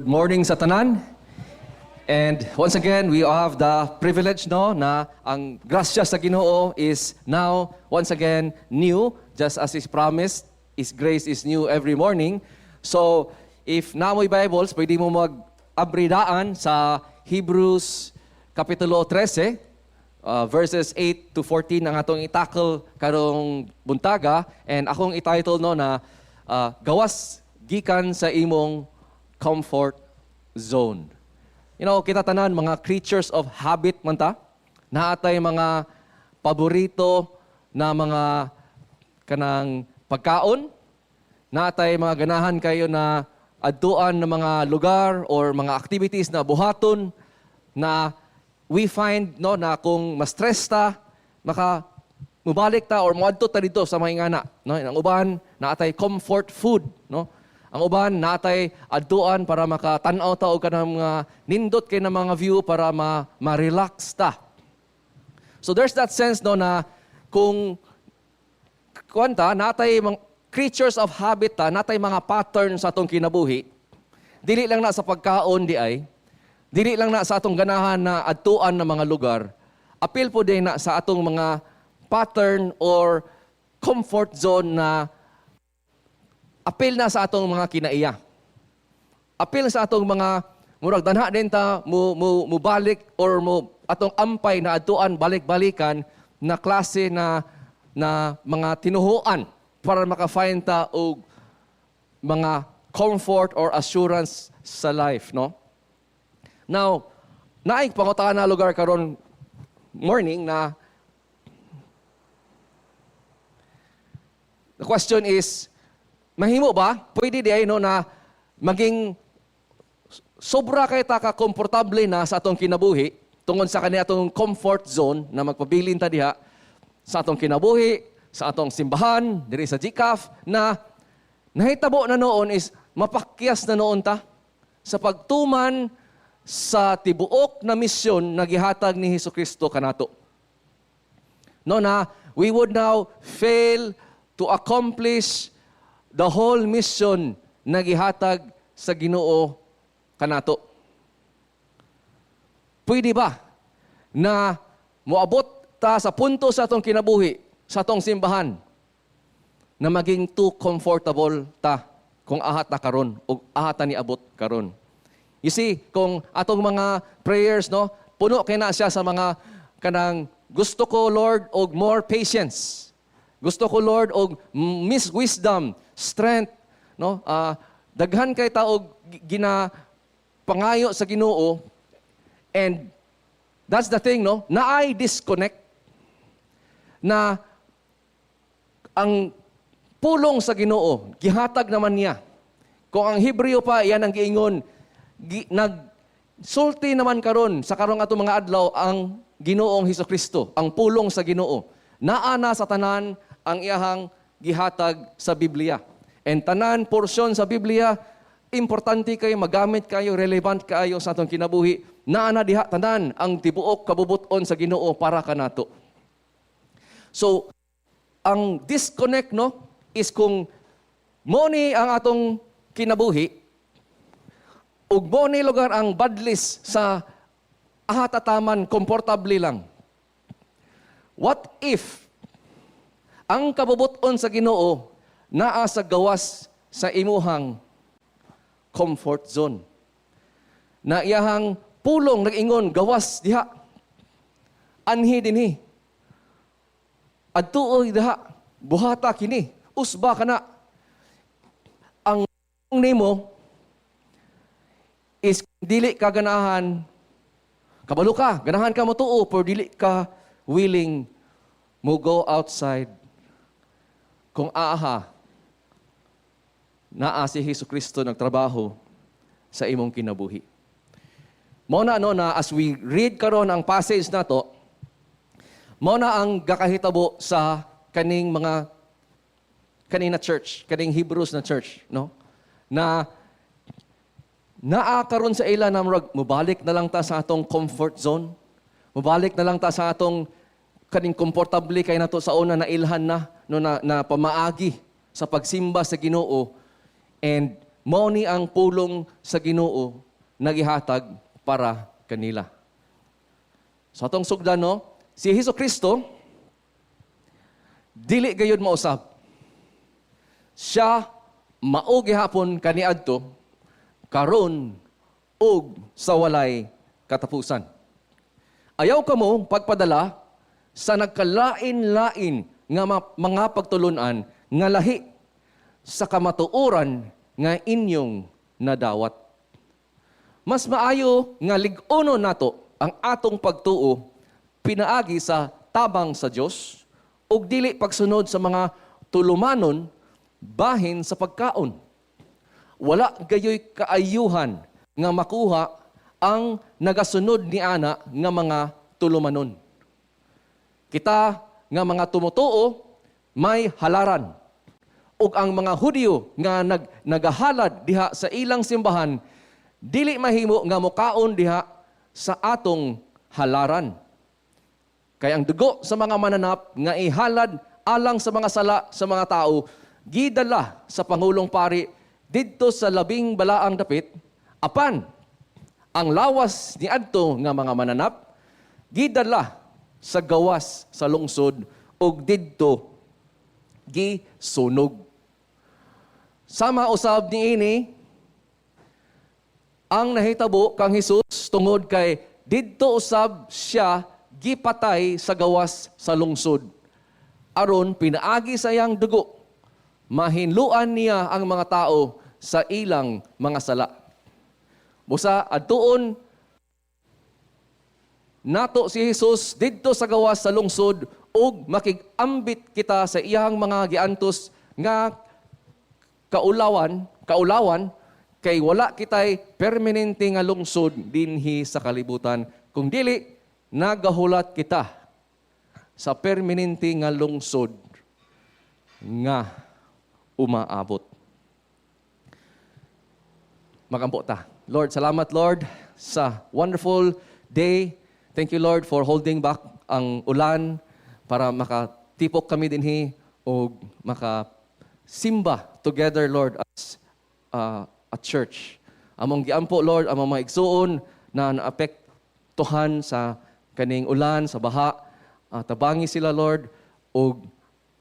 Good morning sa tanan. And once again, we have the privilege, no, na ang grasya sa Ginoo is now once again new, just as is promised. His grace is new every morning. So, if naa moy Bibles, pwede mo mag-abridaan sa Hebrews Kapitulo 13, verses 8 to 14 ang atong i-tackle karong buntaga, and akong i-title, no, na "Gawas gikan sa imong comfort zone." Kita tanan mga creatures of habit man ta. Naa tay mga paborito na mga kanang pagkaon. Naa tay mga ganahan kayo na adtuan na mga lugar or mga activities na buhaton na we find, no, na kung ma-stress ta, maka mubalik ta or moadto ta dito sa mga ingana, no? Ang uban naa tay comfort food, no? Ang uban naa tay adtuan para makatan-aw ta og kanang mga nindot kay na mga view para ma ma-relax ta. So there's that sense, no, na kung kuan ta, naa tay mga creatures of habit ta, naa tay mga pattern sa atong kinabuhi. Dili lang na sa pagkaon di ay, dili lang na sa atong ganahan na adtuan na mga lugar. Apil pod diay na sa atong mga pattern or comfort zone na apil na sa atong mga kinaiya. Apil sa atong mga murag danha din ta mo mubalik or mo atong ampay na adtuan balik-balikan na klase na na mga tinuhuan para maka-find ta og mga comfort or assurance sa life, no? Now, naay pangutana lugar karon morning na the question is, mahimo ba? Pwede di ay, no, na maging sobra kay ta ka komportable na sa atong kinabuhi tungod sa kani atong comfort zone na magpabilin ta diha sa atong kinabuhi, sa atong simbahan, diri sa GCAF, na nahitabo na noon is mapakyas na noon ta sa pagtuman sa tibuok na misyon na gihatag ni Hesus Kristo kanato. No, na we would now fail to accomplish the whole mission na gihatag sa Ginoo kanato. Pwede ba na moabot ta sa punto sa atong kinabuhi, sa atong simbahan, na maging too comfortable ta kung aha ta karon o aha ta niabot karon? You see, kung atong mga prayers, no, puno kay na siya sa mga kanang gusto ko, Lord, og more patience. Gusto ko, Lord, og miss wisdom, strength, no? Daghan kay ta og gina pangayo sa Ginoo, and that's the thing, no? Naay disconnect na ang pulong sa Ginoo gihatag naman niya. Kung ang Hebreo pa iyan ang giingon, nagsulti naman karon sa karong atong mga adlaw ang Ginoong Hesus Kristo, ang pulong sa Ginoo. Naa na sa tanan ang iyahang gihatag sa Biblia. And tanan porsyon sa Biblia importante kayo, magamit kayo, relevant kayo sa atong kinabuhi. Naa na diha tanan ang tibuok kabubuton sa Ginoo para kanato. So, ang disconnect, no, is kung mo ni ang atong kinabuhi ug mo ni lugar ang badlis sa aha tataman komportable lang. What if ang kabubuton sa Ginoo naa sa gawas sa imuhang comfort zone? Na iyahang pulong nag-ingon, "Gawas diha. Anhi dinhi. Adtuoy diha. Buhata kini. Usba kana." Ang nimo is dili ka ganahan, kabalo ka, ganahan ka motuo, pero dili ka willing mo go outside kung aha naa si Hesus Kristo nagtrabaho sa imong kinabuhi. Mao na, no, na as we read karon ang passage nato, mao na ang gakahitabo sa kaning mga kanina church, kaning Hebrews na church, no? Na naa karon sa ila na murag mubalik na lang ta sa atong comfort zone. Mubalik na lang ta sa atong kaning komportable kay nato sa una na ilhan na, no, na, na pamaagi sa pagsimba sa Ginoo, and Mao ni ang pulong sa Ginoo nagihatag para kanila. Sa atong sugdan, no, si Hesus Kristo dili gayud mausab. Siya mao gihapon kaniadto, karon ug sa walay katapusan. Ayaw kamo pagpadala sa nagkalain-lain nga mga pagtulunan nga lahi sa kamatuoran nga inyong nadawat. Mas maayo nga lig-uno nato ang atong pagtuo pinaagi sa tabang sa Dios ug dili pagsunod sa mga tulumanon bahin sa pagkaon. Wala gayoy kaayuhan nga makuha ang nagasunod ni ana nga mga tulumanon. Kita nga mga tumutuo may halaran ug ang mga Hudyo nga nagahalad diha sa ilang simbahan dili mahimo nga mukaon diha sa atong halaran. Kay ang dugo sa mga mananap nga ihalad alang sa mga sala sa mga tao gidala sa pangulong pari didto sa labing balaang dapit, apan ang lawas ni adto nga mga mananap gidala sa gawas sa lungsod ug didto gisunog. Sama usab niini ang nahitabo kang Hesus tungod kay didto usab siya gipatay sa gawas sa lungsod aron pinaagi sa iyang dugo mahinluan niya ang mga tao sa ilang mga sala. Busa adtuon nato si Jesus didto sa gawas sa lungsod ug makig-ambit kita sa iyang mga giantos nga kaulawan, kay wala kitay permanente nga lungsod dinhi sa kalibutan, kung dili nagahulat kita sa permanente nga lungsod nga umaabot. Magampo ta. Lord, salamat, Lord, sa wonderful day. Thank you, Lord, for holding back ang ulan para makatipok kami dinhi o makasimba together, Lord, as a church. Among giampo, Lord, among mga igsuon na naapektuhan sa kaning ulan, sa baha. Tabangi sila, Lord, ug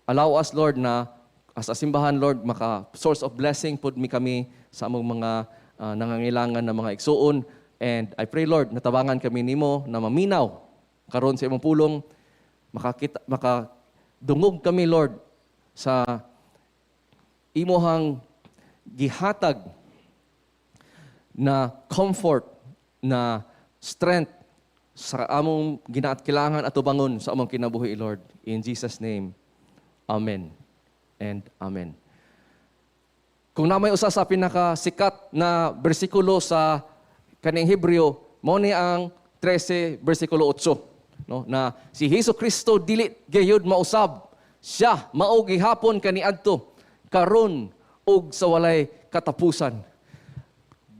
allow us, Lord, na as a simbahan, Lord, maka source of blessing pud mi kami sa among mga nangangailangan na mga igsuon. And I pray, Lord, natabangan kami nimo na maminaw karon sa imong pulong, makakita, makadungog kami, Lord, sa imuhang gihatag na comfort, na strength sa among ginaat kailangan atubangon sa among kinabuhi, Lord. In Jesus' name, Amen and Amen. Kung naa may usa sa pinakasikat na bersikulo sa kaning Hebreo, mao ni ang 13 bersikulo 8, no, na si Hesus Kristo dili gayud mausab. Siya mao gihapon kaniadto, karon ug sa walay katapusan.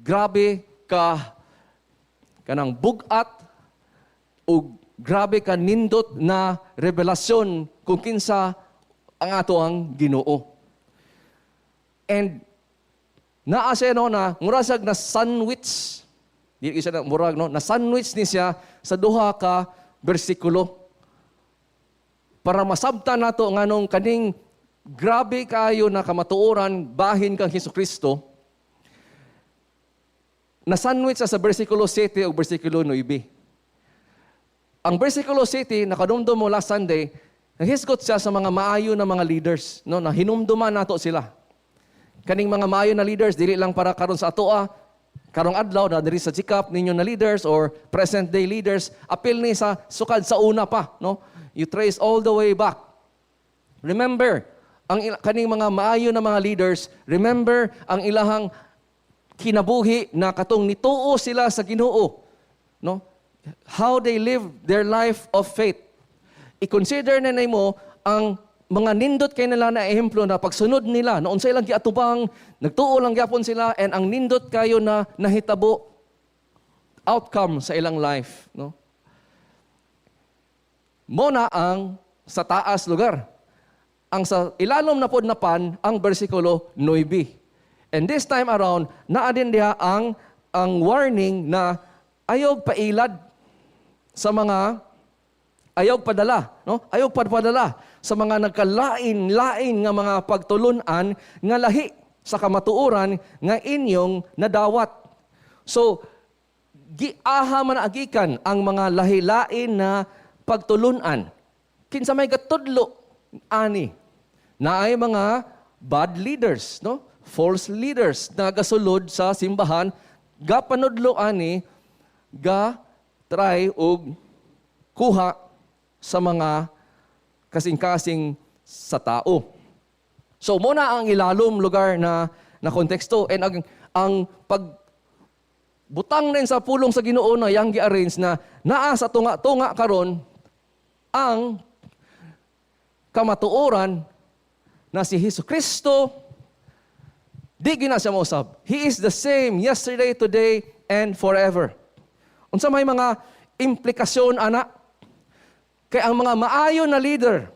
Grabe ka kanang bugat ug grabe ka nindot na revelasyon kung kinsa ang ato ang Ginoo. And naa siya, no, na murag na sandwich. Di siya na murag, no, na sandwich ni siya sa duha ka bersikulo. Para masabtan nato nganong kaning grabe kayo na kamatuoran bahin kang Hesus Kristo, na sandwich siya sa bersikulo 7 ug bersikulo 9. Ang bersikulo 7, nakadumdum mo last Sunday, naghisgot siya sa mga maayo na mga leaders, no, na hinumduman nato sila. Kaning mga maayo na leaders, dili lang para karon sa atoa, karong adlaw na diri sa GCAP ninyo na leaders or present day leaders, apil ni sa sukad sa una pa, no? You trace all the way back. Remember, ang kaning mga maayo na mga leaders, remember ang ilahang kinabuhi na katong nituo sila sa Ginoo, no? How they live their life of faith. I-consider na nimo ang mga nindot kay nila na ehemplo na pagsunod nila, na unsay lang giatubang, nagtuo lang gyapon sila, and ang nindot kayo na nahitabo outcome sa ilang life, no? Mo na ang sa taas lugar. Ang sa ilalom na pod na pan ang bersikulo 9. And this time around, naa din diha ang warning na ayaw pailad sa mga ayaw padala, no? Ayaw padala sa mga nagkalain-lain nga mga pagtulunan nga lahi sa kamatuoran nga inyong nadawat. So, giaha man agikan ang mga lahi-lain na pagtulunan. Kinsa may gatudlo ani? Naay mga bad leaders, no? False leaders na gasulod sa simbahan, gapanudlo ani, ga try og kuha sa mga kasing-kasing sa tao. So muna ang ilalom lugar na konteksto and ang pag butang din sa pulong sa Ginoo na yang gi-arrange na naa sa tunga-tunga karon ang kamatuoran na si Hesus Kristo, di gyud na siya mausab. He is the same yesterday, today, and forever. Unsa may mga implikasyon ana? Kay ang mga maayo na leader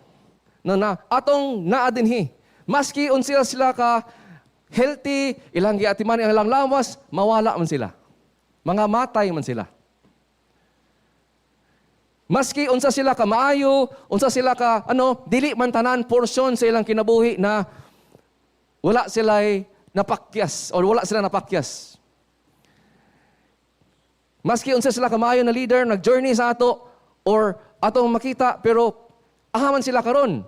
na atong naa dinhi, maski unsa sila ka healthy, ilang giatiman ang ilang lawas, mawala man sila. Mga matay man sila. Maski unsa sila ka maayo, unsa sila ka ano, dili man tanan portion sa ilang kinabuhi na wala sila'y napakyas or wala sila napakyas. Maski unsa sila ka maayo na leader, nag-journey sa ato or atong makita, pero aha man sila karon?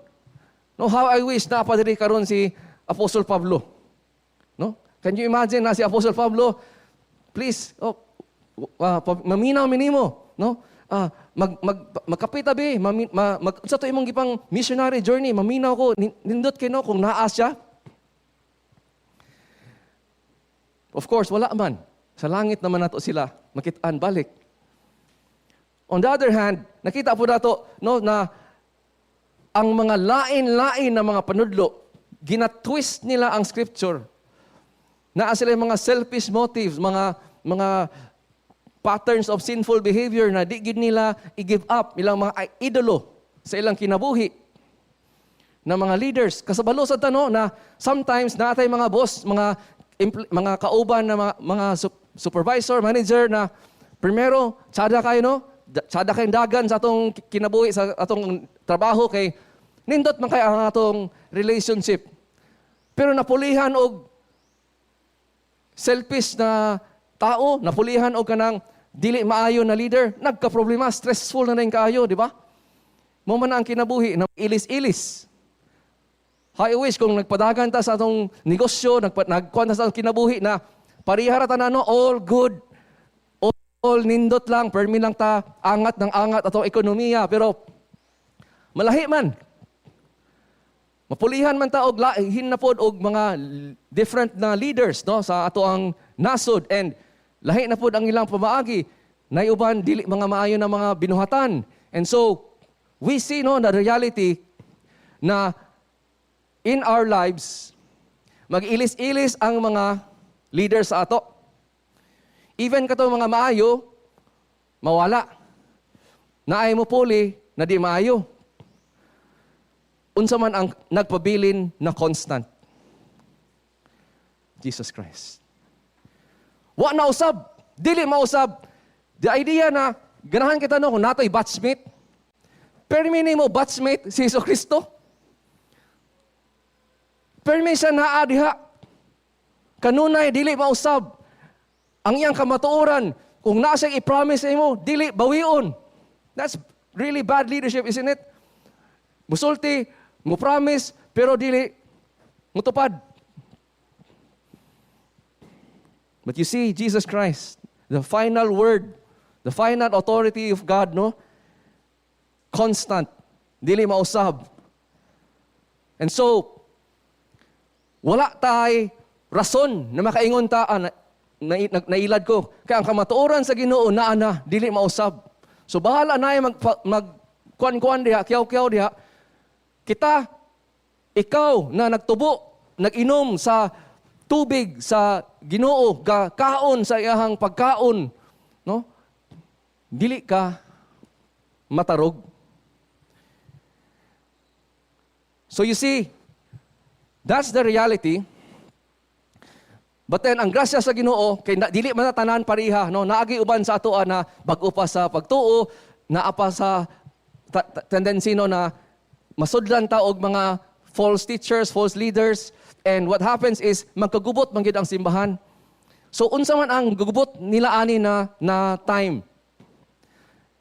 No, how I wish na pa diri karon si Apostle Pablo. No? Can you imagine na si Apostle Pablo? Please, oh, maminaw minimo, no? Ah, mag mag magkapita be, mami, ma, mag, sa to imong gipang missionary journey, maminaw ko, nindot kay, no, kung naa siya. Of course, wala man. Sa langit naman nato sila makitaan balik. On the other hand, nakita po nato, no, na ang mga lain-lain na mga panudlo, ginatwist nila ang scripture. Naa sila yung mga selfish motives, mga patterns of sinful behavior na di gid nila i-give up ilang mga idolo sa ilang kinabuhi na mga leaders. Kasabalo sa tano na sometimes natay mga boss, mga kauban na mga supervisor, manager na primero, tsada kayo, no? Tsada kayong dagan sa atong kinabuhi, sa atong trabaho kay nindot man kay ang atong relationship. Pero napulihan og selfish na tao, napulihan og kanang dili maayo na leader, nagka-problema, stressful na rin kaayo, di ba? Mo man ang kinabuhi na ilis-ilis. How I wish kung nagpadagan ta sa atong negosyo, nagkuan ta sa atong kinabuhi na parihara ta na, no, all good. All nindot lang, permi lang ta angat ng angat atong ekonomiya, pero malahi man. Mapulihan man ta og lahin na pod og mga different na leaders, no, sa ato ang nasod and lahi na pod ang ilang pamaagi. Nay uban dili mga maayo na mga binuhatan. And so we see, no, the reality na in our lives mag-ilis-ilis ang mga leaders sa ato. Even kato mga maayo, mawala. Naay mo puli na di maayo. Unsa man ang nagpabilin na constant? Jesus Christ. Wa na usab, dili mausab. The idea na ganahan kita, no, kung natoy batchmate. Pero mo batchmate si Hesus Kristo. Permi siya naa diha. Kanunay dili mausab. Ang iyang kamatuoran, kung naa siyang i-promise sa imo, dili bawion. That's really bad leadership, isn't it? Musulti, mo promise, pero dili mutupad. But you see, Jesus Christ, the final word, the final authority of God, no? Constant, dili mausab. And so, wala tay rason na makaingon ta, ah, na, nailad ko. Kaya ang kamatuoran sa Ginoo naa na, dili mausab. So bahala na ay mag kuan-kuan diha, kiyaw-kiyaw diha. Kita, ikaw na nagtubo, nag-inom sa tubig sa Ginoo, ga kaon sa iyahang pagkaon, no? Dili ka matarog. So you see, that's the reality. But then ang grasya sa Ginoo kay na, dili man na tanan pareha, no? Naagi uban sa atoa na bag-o pa sa pagtuo, naa pa sa tendency, no, na masudlan ta og mga false teachers, false leaders, and what happens is magkagubot man gyud ang simbahan. So unsa man ang gugubot nila ani na time?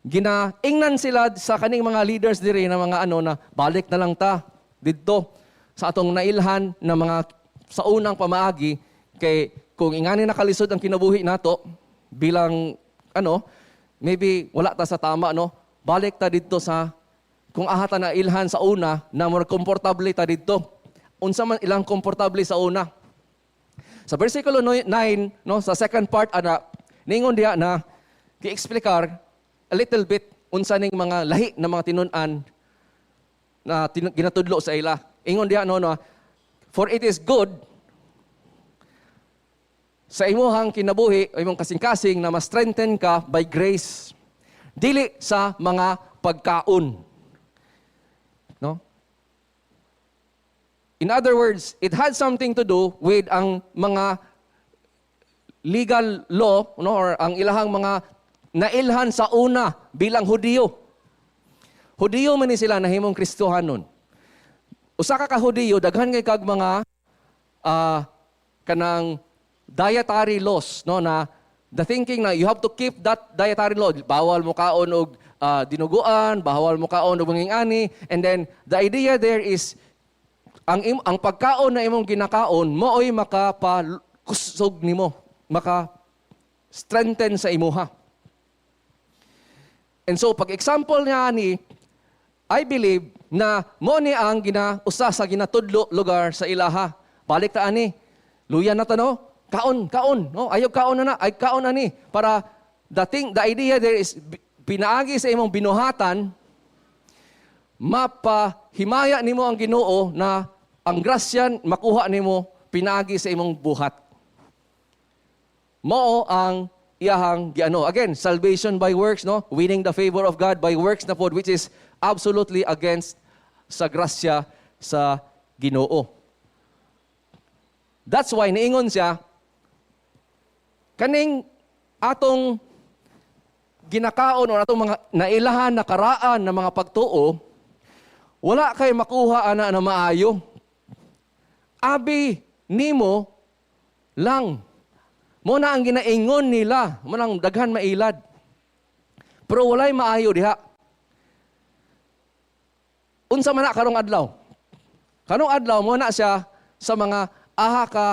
Ginaingnan sila sa kaning mga leaders diri na mga ano na balik na lang ta didto sa atong nailhan na mga sa unang pamaagi, kay kung ingani nakalisod ang kinabuhi nato bilang ano, maybe wala ta sa tama, no? Balik ta didto sa kung aha ta na ilhan sa una na more komportable ta didto. Unsa man ilang komportable sa una? Sa versikulo 9, no, sa second part ana, ningon diha na gi-explikar a little bit unsa ning mga lahi na mga tinun-an na ginatudlo sa ila. Ingon diha, no, "For it is good sa imuhang kinabuhi o imong kasing-kasing na ma-strengthen ka by grace, dili sa mga pagkaon." No? In other words, it had something to do with ang mga legal law, no, or ang ilahang mga nailhan sa una bilang Hudiyo. Hudiyo man ni sila nahimong Kristohanon. Usa ka Hudiyo, daghan kay kag mga kanang dietary laws, no, na the thinking na you have to keep that dietary law. Bawal mo kaon og dinuguan, bawal mo kaon og mga ani, and then the idea there is ang pagkaon na imong ginakaon mooy makapakusog nimo, maka strengthen sa imuha. And so pag example niya ani, I believe na mo ni ang ginausa sa ginatudlo lugar sa ilaha. Balik ta ani. Luya na ta, no? Kaon, kaon, no? Ayaw kaon na na, ay kaon ani para the idea there is pinaagi sa imong binuhatan, mapahimaya nimo ang Ginoo na ang grasya makuha nimo pinaagi sa imong buhat. Mao ang iyahang giano. Again, salvation by works, no? Winning the favor of God by works na pod, which is absolutely against sa grasya sa Ginoo. That's why niingon siya, kaning atong ginakaon o atong mga nailahan na karaan na mga pagtuo, wala kay makuha ana na maayo. Abi nimo lang. Mo na ang ginaingon nila, mo nang daghan mailad. Pero walay maayo diha. Unsa man na karong adlaw? Karong adlaw mo na siya sa mga aha ka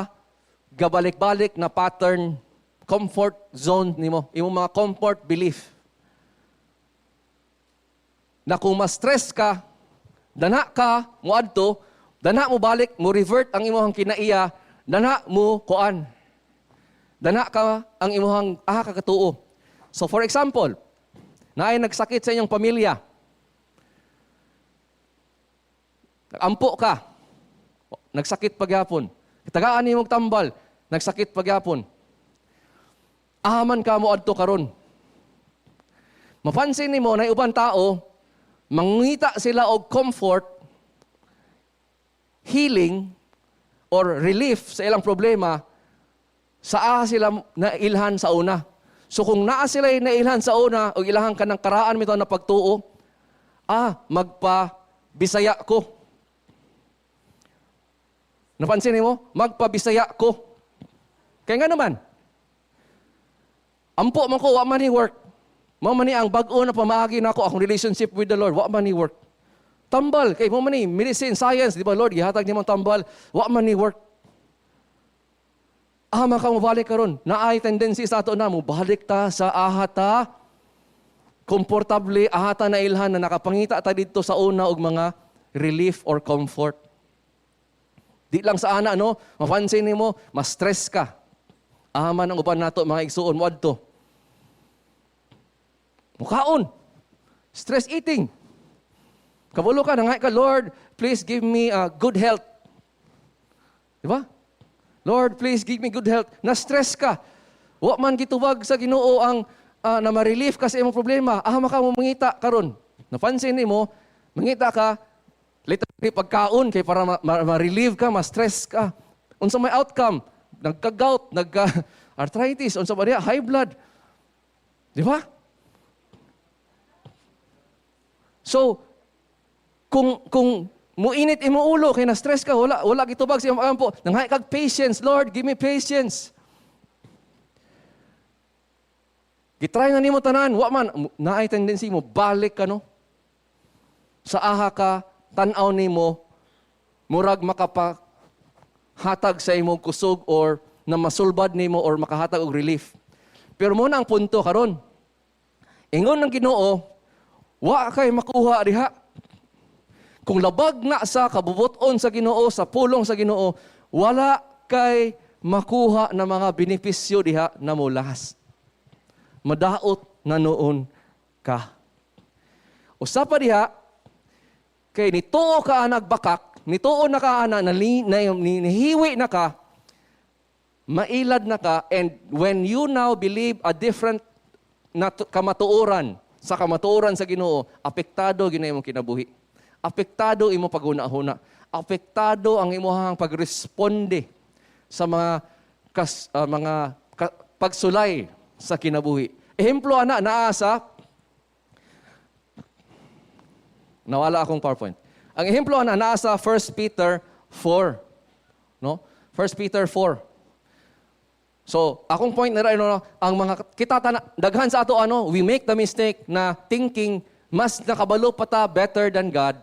gabalik-balik na pattern, comfort zone nimo, imong mga comfort belief. Na kung ma-stress ka, dana ka moadto, dana mo balik, mo revert ang imong kinaiya, dana mo kuan. Dana ka ang imong aha ka katuo. So for example, naay nagsakit sa inyong pamilya. Ampo ka. Nagsakit pagyapon. Tagaan nimong tambal, nagsakit pagyapon. Aman ka mo adto karon. Mapansin nimo na uban tao, mangita sila og comfort, healing, or relief sa ilang problema sa aha sila nailhan sa una. So kung naa sila nailhan sa una o ilahang kanang karaan mito na pagtuo, magpa Bisaya ko. Napansin nimo? Magpabisaya ko. Kaya nga naman, ampo man ko, wa man ni work. Mao man ni ang bag-o na pamaagi nako akong relationship with the Lord, wa man ni work. Tambal, kay mo man ni medicine, science, di ba, Lord, gihatag nimo tambal, wa man ni work. Maka mobalik karon. Naay tendency sa ato na mobalik ta sa ahata komportable, ahata na ilhan na nakapangita ta didto sa una og mga relief or comfort. Di lang sa ana, no, mapansin nimo, ma-stress ka. Aman ang uban nato mga igsuon mo adto. Mukaon. Stress eating. Kabalo ka, nangay ka, "Lord, please give me good health." Di ba? "Lord, please give me good health." Na-stress ka. Wa man gitubag sa Ginoo ang na ma-relief ka sa imong problema. Maka mo mangita karon. Napansin nimo, mangita ka literally pagkaon kay para ma-relieve ka, ma-stress ka. Unsa may outcome? Nagka-gout, nagka-arthritis, unsa ba diha, high blood. Di ba? So, kung muinit imo ulo kay na stress ka, wala gitubag sa imong ampo, nanghay kag patience, "Lord, give me patience." Gitry na nimo tanan, wa man, naay tendency mo balik ka, no? Sa aha ka tan-aw nimo murag makapahatag sa imong kusog or na masulbad nimo or makahatag og relief. Pero mo na ang punto karon. Ingon ng Ginoo, wa kay makuha diha. Kung labag na sa kabubuton sa Ginoo, sa pulong sa Ginoo, wala kay makuha na mga benepisyo diha na mo-last. Madaot na noon ka. Usa pa diha, kay nituo ka nagbakak, nituo na ka ana, nihiwi na ka, mailad na ka, and when you now believe a different na kamatuoran, sa kamatuoran sa Ginoo, apektado gyud imong kinabuhi. Apektado imo paghuna-huna. Apektado ang imong pagresponde sa mga pagsulay sa kinabuhi. Ehemplo ana naa sa, nawala akong PowerPoint. Ang ehemplo ana naa sa 1 Peter 4. No? 1 Peter 4. So, akong point na rin, no, ang mga kita tana, daghan sa ato ano, we make the mistake na thinking mas nakabalo pa ta better than God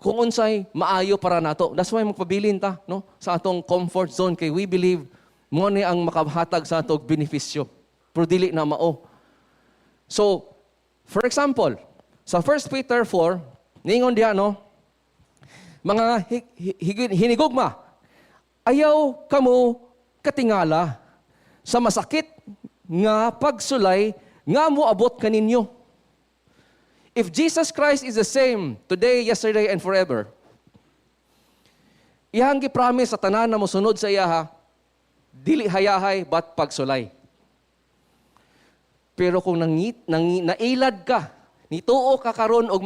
kung unsay maayo para nato. That's why magpabilin ta, no, sa atong comfort zone kay we believe mo ni ang makahatag sa atong benepisyo. Pero dili na mao. So, for example, sa 1 Peter 4, ningon diha, no, "Mga hinigugma, ayaw kamo katingala sa masakit nga pagsulay nga moabot kaninyo." If Jesus Christ is the same today, yesterday, and forever, iyang gi-promise sa tanan na mosunod sa iyaha, dili hayahay, but pagsulay. Pero kung nailad ka, nituo ka karon og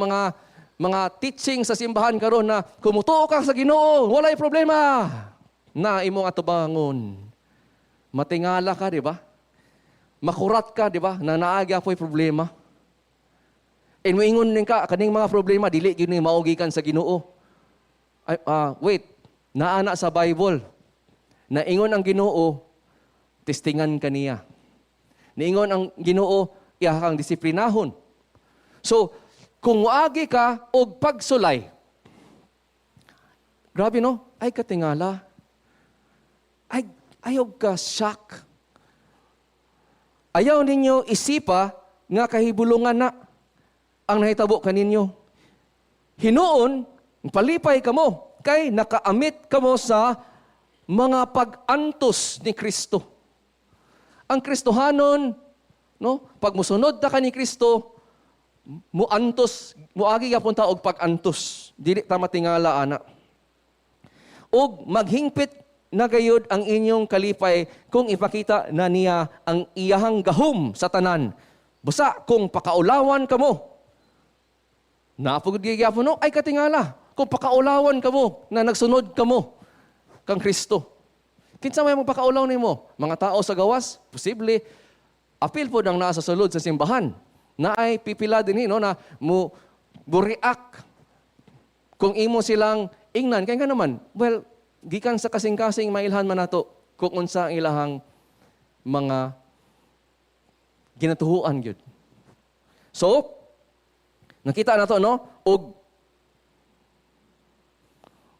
mga teaching sa simbahan karon na kung mutuo ka sa Ginoo, walay problema. Na imong atubangon. Matingala ka, di ba? Makurat ka, di ba? Na naa gyapoy problema. And moingon din ka, kaning mga problema, dili gyud ni mao gikan sa Ginoo. Ay, wait, naa na sa Bible. Naingon ang Ginoo, testingan kaniya. Niingon ang Ginoo, iya kang disiplinahon. So, kung muagi ka og pagsulay, grabe, no? Ay katingala. Ay, ayaw ka shock. Ayaw ninyo isipa nga kahibulungan na ang nahitabo kaninyo. Hinuon, palipay kamo, kay nakaamit kamo sa mga pag-antos ni Kristo. Ang Kristohanon, no, pag musunod ta ka ni Kristo, muantos, muagi gyapon ta og pag-antos. Dili ta matingala ana. Ug maghingpit na gayud ang inyong kalipay kung ipakita na niya ang iyahang gahom sa tanan. Busa kung pakaulawan kamo, napugod gyapon, no, ay katingala. Kung pakaulawan kamo na nagsunod kamo kang Kristo. Kinsa may magpakaulaw nimo? Mga tao sa gawas? Posible. Apil po nang nasa sulod sa simbahan. Na ay pipila din, no, na mo react kung imo silang ingnan. Kaya nga naman, well, gikan sa kasing-kasing mailhan man nato kung unsa ang ilahang mga ginatuhuan gyud. So, nakita na to, no? Og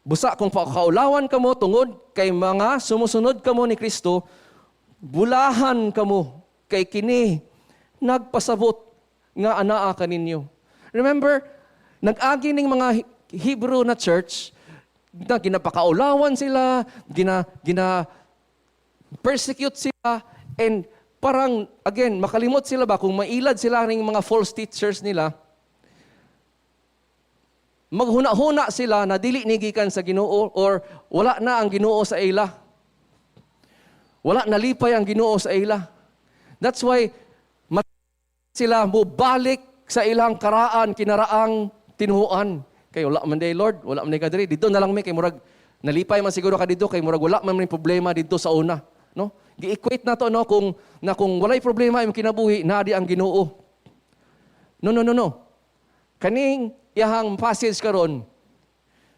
busa kung pakaulawan kamo tungod kay mga sumusunod kamo ni Kristo, bulahan kamo kay kini nagpasabot nga anaa kaninyo. Remember, nag-agi ning mga Hebrew na church na ginapakaulawan sila, gina persecute sila, and parang, again, makalimot sila ba, kung mailad sila ng mga false teachers nila, maghuna-huna sila na dili ni gikan sa Ginoo or wala na ang Ginoo sa ila. Wala nalipay ang Ginoo sa ila. That's why sila mobalik sa ilang karaan, kinaraang tinuhuan. Kay wala man day Lord, wala man day ka diri. Dito na lang mi kay murag nalipay man siguro ka dito kay murag wala man may problema dito sa una. No? Gi-equate na to, no, kung na kung walay problema imong kinabuhi, naa di ang Ginoo. No. Kaning iyahang passage karon,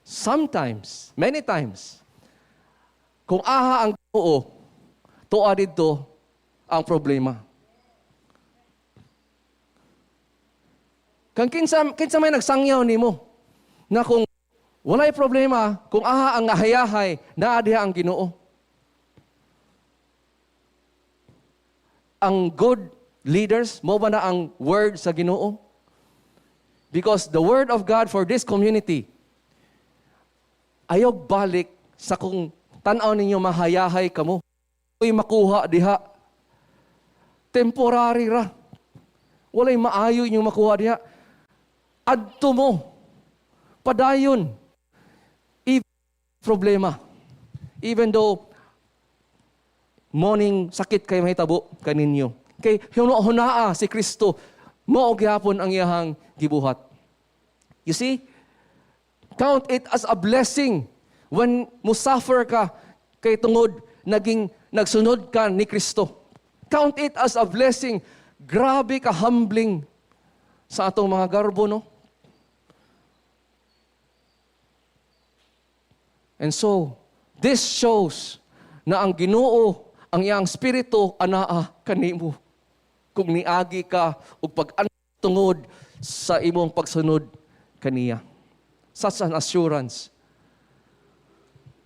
sometimes, many times, kung aha ang Ginoo, tuwa didto ang problema. Kang kinsa may nagsangyaw nimo na kung walay problema, kung aha ang ahayahay, naa diha ang Ginoo. Ang good leaders, mo ba na ang word sa Ginoo? Because the word of God for this community, ayog balik sa kung tan-aw ninyo mahayahay kamo. Uy, makuha diha. Temporary ra. Walay maayo inyong makuha diha. Adto mo. Padayon. Even problema. Even though morning sakit kay mahitabo kaninyo. Kay hunaa si Kristo, mao gihapon ang iyahang gibuhat. You see? Count it as a blessing when musuffer ka kay tungod naging nagsunod ka ni Kristo. Count it as a blessing. Grabe ka humbling sa atong mga garbo, no? And so, this shows na ang Ginoo, ang iyang spirito, anaa kanimo. Kung niagi ka og pag-antungod sa imong pagsunod kaniya. Such an assurance.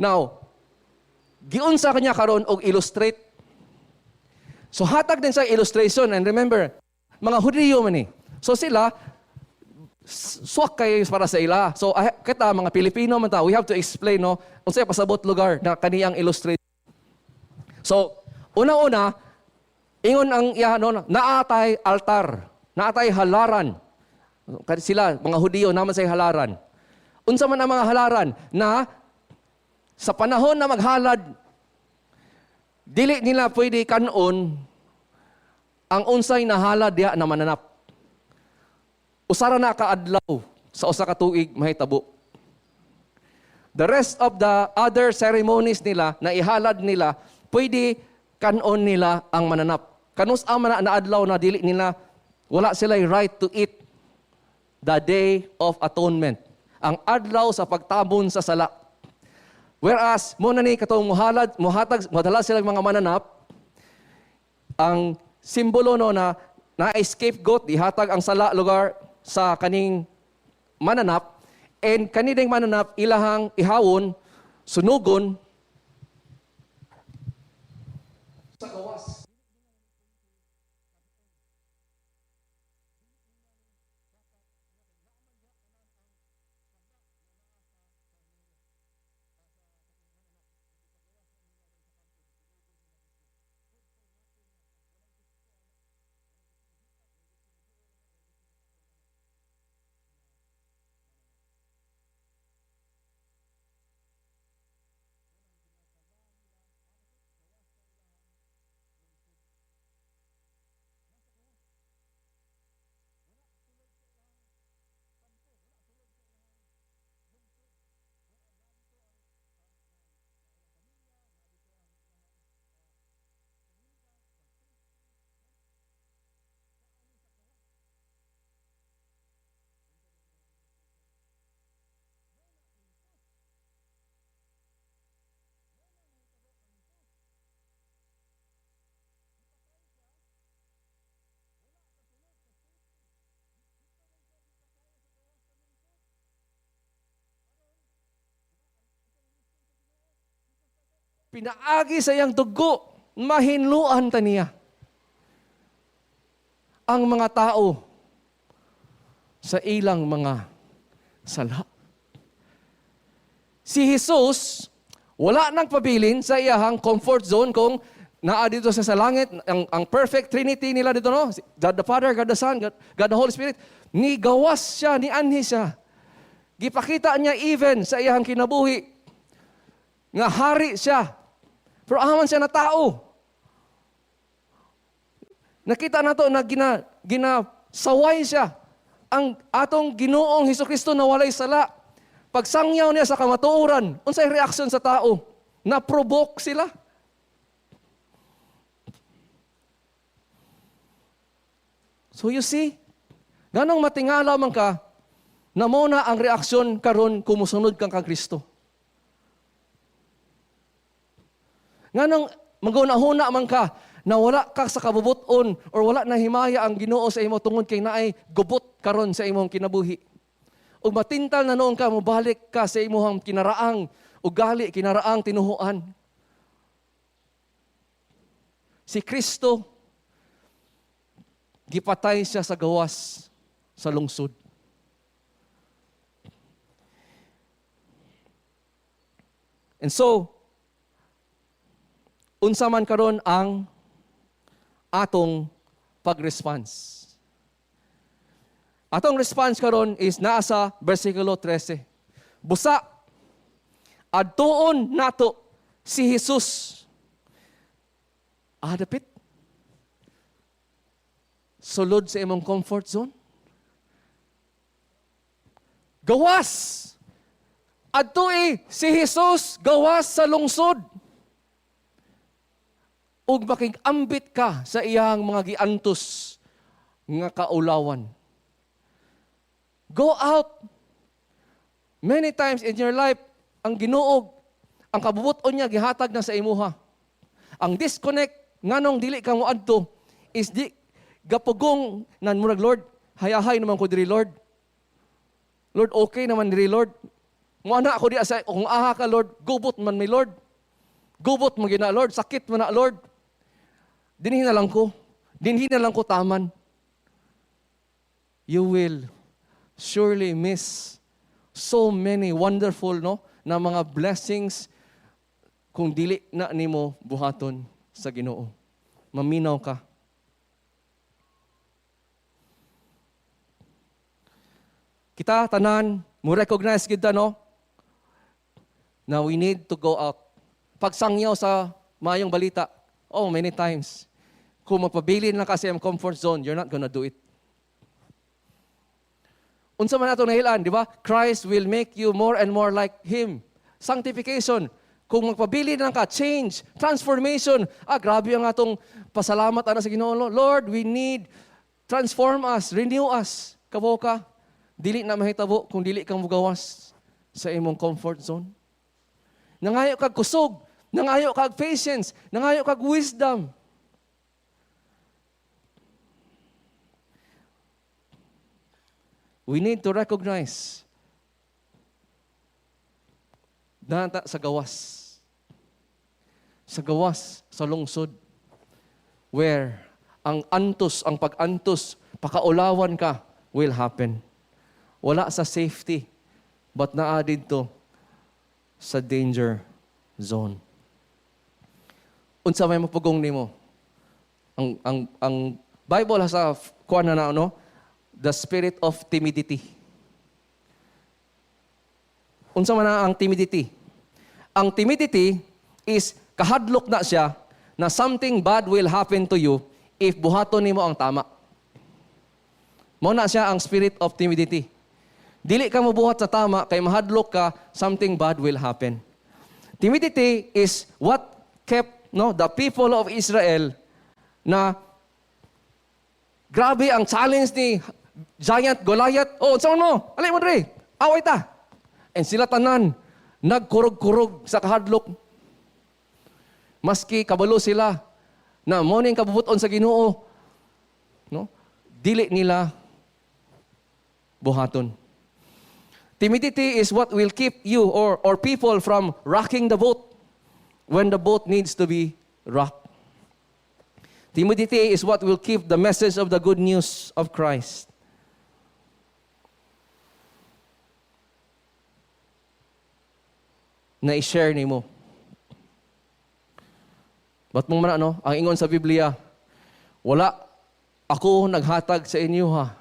Now, giunsa kanya karon og illustrate. So hatag din sa illustration, and remember, mga Hudiyo man ni. So sila swak kayo para sa ila. So kita mga Pilipino man ta, we have to explain, no, unsay pasabot lugar na kaniyang illustration. So una-una, ingon ang iya, no, naatay altar, naatay halaran. Kasi sila mga Hudiyo naman say halaran. Unsa man ang mga halaran na sa panahon na maghalad, dili nila pwede kanon ang unsay nahalad diha na mananap. Usara na kaadlaw sa usa ka tuig mahitabo. The rest of the other ceremonies nila na ihalad nila, pwede kanon nila ang mananap. Kanus ang man na adlaw na dili nila, wala sila right to eat the Day of Atonement. Ang adlaw sa pagtabon sa sala. Whereas, mo na ni katong muhalad, muhatag, muhadala sila mga mananap, ang simbolo no na na-scapegoat, ihatag ang sala lugar sa kaning mananap, and kaning mananap ilahang ihawon, sunugon sa gawas. Pinaagi sa iyang dugo, mahinluan ta niya ang mga tao sa ilang mga sala. Si Jesus, wala nang pabilin sa iyahang comfort zone kung naa dito sa langit, ang perfect Trinity nila dito, no? God the Father, God the Son, God the Holy Spirit. Nigawas siya, nianhi siya. Gipakita niya even sa iyahang kinabuhi nga hari siya. Pero aman siya na tao. Nakita na to na ginasaway siya. Ang atong Ginoong Hesukristo na walay sala. Pagsangyaw niya sa kamatuoran, unsay reaksyon sa tao? Na-provoke sila. So you see, nganong matingala man ka, na mao na ang reaksyon karon kung musunod kang kang Kristo. Nganong maghuna-huna man ka na wala ka sa kabubuton or wala na himaya ang Ginoo sa imo tungod kay naay gubot karon sa imong kinabuhi. Ug matintal na noon ka, mobalik ka sa imong kinaraang ugali, kinaraang tinuhuan. Si Kristo, gipatay siya sa gawas sa lungsod. And so, unsa man karon ang atong pag-response? Atong response karon is naa sa versikulo 13. Busa, adtuon nato si Jesus. Ah, dapit. Sulod sa imong comfort zone. Gawas! Adtoi si Jesus gawas sa lungsod. Ug makig-ambit ka sa iyang mga giantos nga kaulawan. Go out. Many times in your life, ang Ginoo, ang kabubuton niya gihatag na sa imuha. Ang disconnect nganong dili ka moadto is di gapugong nan murag, "Lord, hayahay naman ko diri, Lord. Lord, okay naman diri, Lord. Mo ana ako di sa kung aha ka, Lord, gubot man mi, Lord. Gubot man gina, Lord, sakit man na, Lord. Dinhi na lang ko. Dinhi na lang ko taman." You will surely miss so many wonderful, no, na mga blessings kung dili na nimo buhaton sa Ginoo. Maminaw ka. Kita tanan mo recognize kita, no, na we need to go out. Pagsangyaw sa maayong balita, oh, many times, kung magpabilin lang kasi ang comfort zone, you're not gonna do it. Unsa man ato nahilan, di ba? Christ will make you more and more like Him. Sanctification. Kung magpabilin lang ka, change, transformation. Ah, grabe ang atong pasalamat ana sa Ginoo. Lord, we need, transform us, renew us. Kabaw ka, dili na mahitabo kung dili kang mugawas sa imong comfort zone. Nangayo kag kusog, nangayo kag patience, nangayo kag wisdom. We need to recognize na sa gawas. Sa gawas, sa lungsod, where ang antos, ang pag-antos, pakaulawan ka, will happen. Wala sa safety, but naa didto sa danger zone. Unsa may mapugong nimo? Ang Bible has a kuan na no? The spirit of timidity. Unsa man na ang timidity? Ang timidity is kahadlok na siya na something bad will happen to you if buhaton nimo ang tama. Mao na siya ang spirit of timidity. Dili ka mobuhat sa tama kay mahadlok ka something bad will happen. Timidity is what kept, no, the people of Israel na grabe ang challenge ni Giant Goliath. "Oh, unsa man mo? Ali mo dre. Away ta." And sila tanan nagkurog-kurog sa kahadlok. Maski kabalo sila na mo ning kabubuton sa Ginoo, no? Dili nila buhaton. Timidity is what will keep you or people from rocking the boat when the boat needs to be rocked. Timidity is what will keep the message of the good news of Christ na i-share nimo. Ba't mong man, ano? Ang ingon sa Biblia, "Wala ako naghatag sa inyo ha,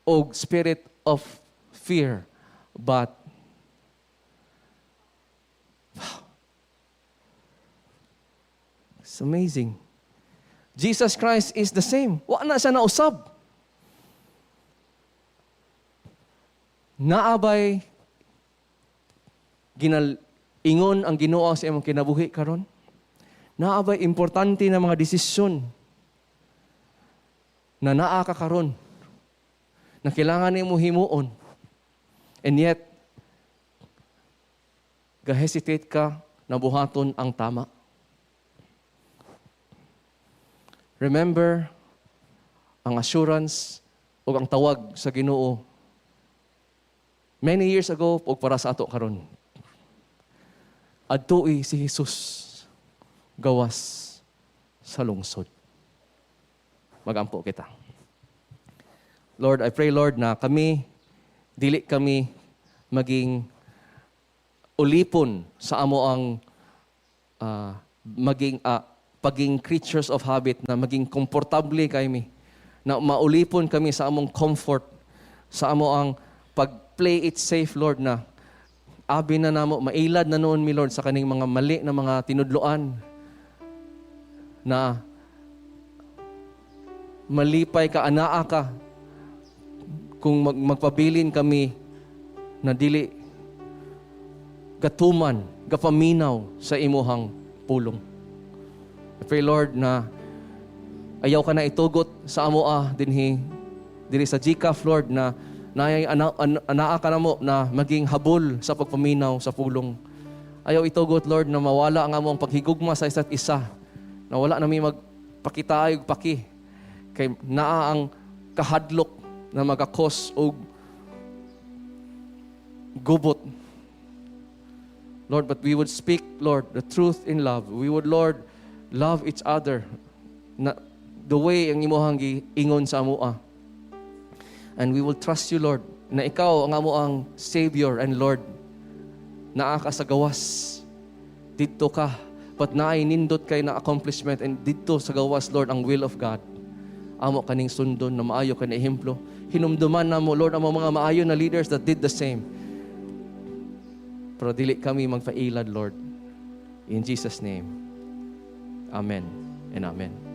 og spirit of fear, but" wow. It's amazing. Jesus Christ is the same. Wa na siya nausab. Naabay ginal ingon ang Ginoo sa imong kinabuhi karon? Naabay importante na mga desisyon Na naa ka karon na kailangan nimo himuon and yet ga-hesitate ka na buhaton ang tama. Remember ang assurance ug ang tawag sa Ginoo many years ago ug para sa ato karon. Adtoi si Jesus gawas sa lungsod. Magampo kita. Lord, I pray, Lord, na kami, dili kami maging ulipon sa amo ang maging paging creatures of habit na maging komportable kami, na maulipon kami sa among comfort, sa amo ang pag-play it safe, Lord, na abi na namo, mailad na nuon mi, Lord, sa kaning mga mali na mga tinudloan na malipay ka, anaa ka kung magpabilin kami na dili gatuman, gapaminaw sa imuhang pulong. I pray, Lord, na ayaw ka na itugot sa amoa dinhi diri sa GCAF, Lord, na naay anaa ka namo na maging habol sa pagpaminaw sa pulong. Ayaw itugot, Lord, na mawala ang among paghigugma sa isa't isa. Na wala nami magpakitaay og paki. Kay naa ang kahadlok na magakos og gubot. Lord, but we would speak, Lord, the truth in love. We would, Lord, love each other na the way ang imuhang giingon sa amoa. And we will trust you, Lord, na ikaw ang amoang Savior and Lord. Naa ka sa gawas. Didto ka. But naay nindot kay na accomplishment and didto sa gawas, Lord, ang will of God. Amo kaning sundon na maayo ka na ehemplo. Hinumduman namo, Lord, ang mga maayo na leaders that did the same. Pero dili kami magpailad, Lord. In Jesus' name. Amen and amen.